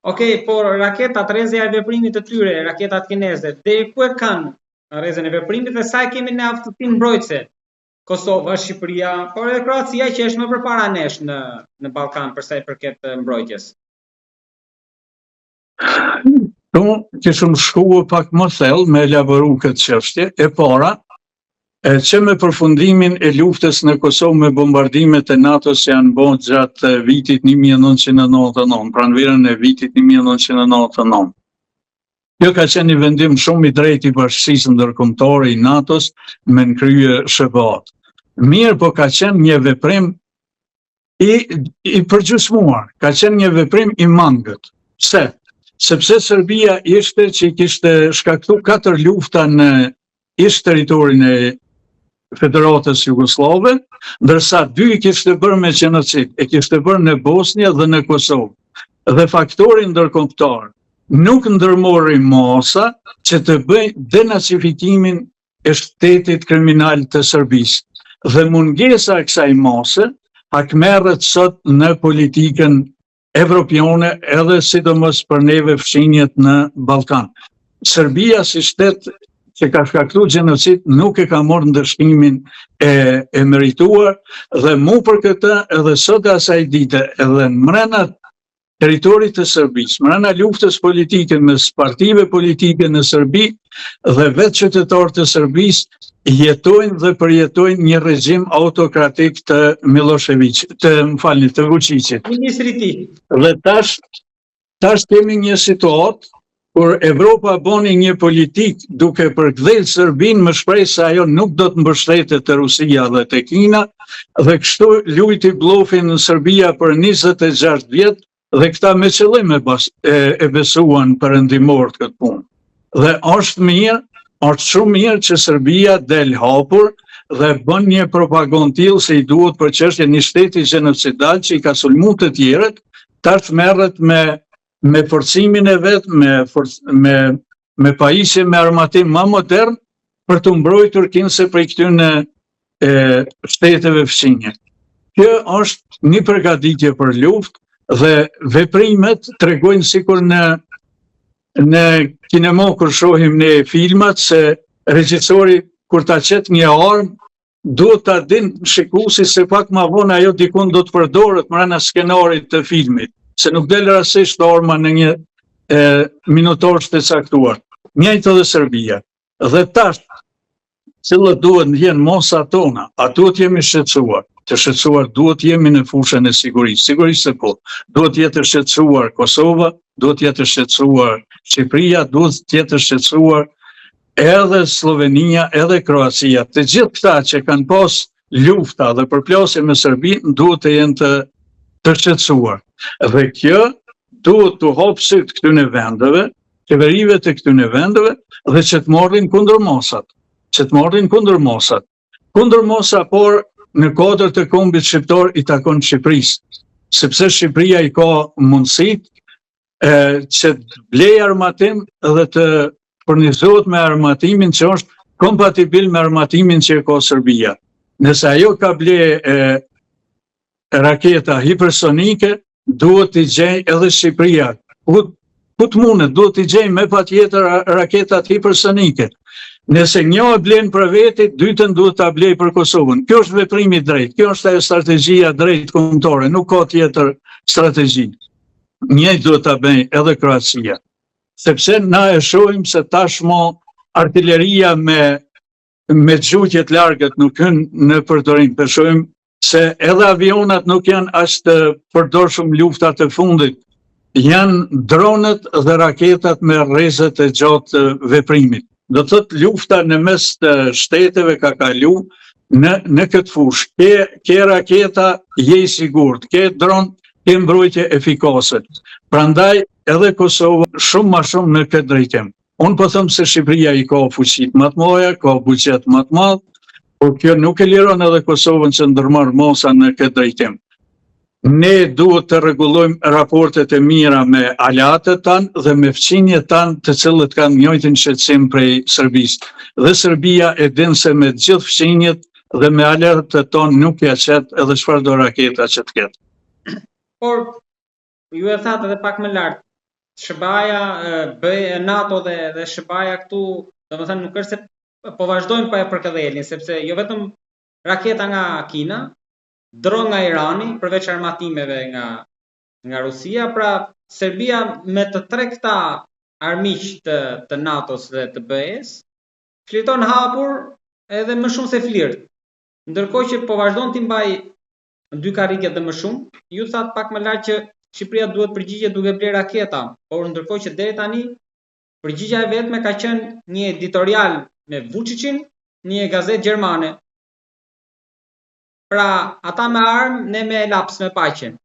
Okej, por raketat, rrezja e veprimit të tyre, raketat kineze, deri ku e kanë rrezën e veprimit dhe sa e kemi ne aftësinë mbrojtëse? Kosova, Shqipëria, por edhe Kroacia që është më përpara nesh në në Ballkan për sa i përket mbrojtjes. Tu kishëm shku pak më thellë me elaboru këtë çështje. E para, e që me përfundimin e luftës në Kosovë me bombardimet e NATO-s që janë bo gjatë vitit 1999, pranverën e vitit 1999. Kjo ka qenë një vendim shumë i drejtë i bashkësisë ndërkombëtare i NATO-s me në krye SHBA-t. Mirëpo ka qenë një veprim i, i përgjysmuar, ka qenë një veprim i mangët. Pse? Sepse Serbia ishte që i kishte shkaktu katër lufta në ish territorin e Federatës Jugosllave, ndërsa dy i kishte bërë me gjenocid, e kishte bërë në Bosnjë dhe në Kosovë. Dhe faktori ndërkombëtar nuk ndërmori masa që të bëjë denacifikimin e shtetit kriminal të Serbisë. Dhe mungesa e kësaj mase hakmerret sot në politikën evropiane edhe sidomos për neve fqinjët në Ballkan. Serbia si shtet që ka shkaktu gjenocid nuk e ka marrë ndëshkimin e, e merituar dhe mu për këtë edhe sot e asaj dite edhe mrena territorit të Serbisë, mrena luftës politike mes partive politike në Serbi dhe vetë qytetarët e Serbisë jetojnë dhe përjetojnë një regjim autokratik të Millosheviq, të më falni, të Vuçiqit. Ministri ti. Dhe tash tash kemi një situatë kur Evropa boni një politikë duke përkdhel Serbinë me shpresë se ajo nuk do të mbështetet te Rusia dhe te Kina dhe kështu lujti bllofin Serbia për 26 vjet dhe këta me qëllim e, bas, e, e besuan perëndimorët këtë punë. Dhe është mirë, është shumë mirë që Serbia del hapur dhe bën një propagandë tillë se i duhet për çështjen një shteti gjenocidal që i ka sulmu të tjerët, tash merret me me forcimin e vet, me forc, me me pajisje me armatim ma modern për t'u mbrojtur kinse prej këtyne e shteteve fqinje. Kjo është një përgatitje për luftë dhe veprimet tregojnë sikur në në kinema kur shohim ne filmat se regjisori kur ta qet një armë duhet ta din shikuesi se pak ma vonë ajo dikun do të përdoret mrena skenarit të filmit, se nuk del rastësisht arma në një e, minutazh të caktuar. Njëjtë edhe Serbia. Dhe tash, cilat duhet të jenë masat tona, a duhet jemi shqetësuar? Të shqetësuar duhet jemi në fushën e sigurisë. Sigurisht se po. Duhet jetë e shqetësuar Kosova, duhet jetë e shqetësuar Shqipëria, duhet të jetë e shqetësuar edhe Sllovenia, edhe Kroacia, të gjithë këta që kanë pas lufta dhe përplasje me Serbinë, duhet të jenë të, të shqetësuar. Dhe kjo duhet t'u hapë sytë këtyne vendeve, qeverive të këtyne vendeve, dhe që të marrin kundërmasat, që të marrin kundërmasat. Kundërmasa por në kuadër të kombit shqiptar i takon Shqipërisë, sepse Shqipëria i ka mundësitë e, që të blejë armatim dhe të furnizohet me armatimin që është kompatibil me armatimin që e ka Serbia. Nëse ajo ka ble e, raketa hipersonike, duhet t'i gjejë edhe Shqipëria. Ku, ku të mundet, duhet t'i gjejë me patjetër raketat hipersonike. Nëse një e blen për veti, dytën duhet ta blejë për Kosovën. Kjo është veprimi i drejtë, kjo është ajo strategjia e drejtë kombëtare, nuk ka tjetër strategji. Njëjtë duhet ta bëjë edhe Kroacia. Sepse na e shohim se tashmë artileria me me gjujtje të largët nuk hyn në përdorim. Po shohim se edhe avionat nuk janë aq të përdorshëm luftat e fundit. Janë dronët dhe raketat me rrezet e gjatë të veprimit. Do të thotë lufta në mes të shteteve ka kalu në, në këtë fushë. Ke, ke raketa, je i sigurt, ke dron, ke mbrojtje efikase. Prandaj edhe Kosova shumë ma shumë në këtë drejtim. Unë po them se Shqipëria i ka fuqitë më të mëdha, ka buxhet më të madh, por kjo nuk e liron edhe Kosovën që ndërmarr masa në këtë drejtim. Ne duhet të rregullojmë raportet e mira me aleatët tanë dhe me fqinjët tanë të cilët kanë njëjtin shqetësim prej Serbisë. Dhe Serbia e din se me gjithë fqinjët dhe me aleatët tanë nuk ja qet edhe çfarëdo raketa që të ketë. Por, ju e thatë edhe pak më lart. SHBA-ja, BE, NATO dhe dhe SHBA-ja këtu, domethënë nuk është se po vazhdojnë pa e përkëdhelin, sepse jo vetëm raketa nga Kina, dron nga Irani, përveç armatimeve nga nga Rusia, pra Serbia me të tre këta armiq të, të NATO-s dhe të BE-s, flirton hapur edhe më shumë se flirt. Ndërkohë që po vazhdon t'i mbaj dy karriget dhe më shumë, ju thatë pak më lart që Shqipëria duhet përgjigjet duke blerë raketa, por ndërkohë që deri tani përgjigja e vetme ka qenë një editorial me Vučićin në një gazetë gjermane. Pra, ata me armë, ne me laps me paqen.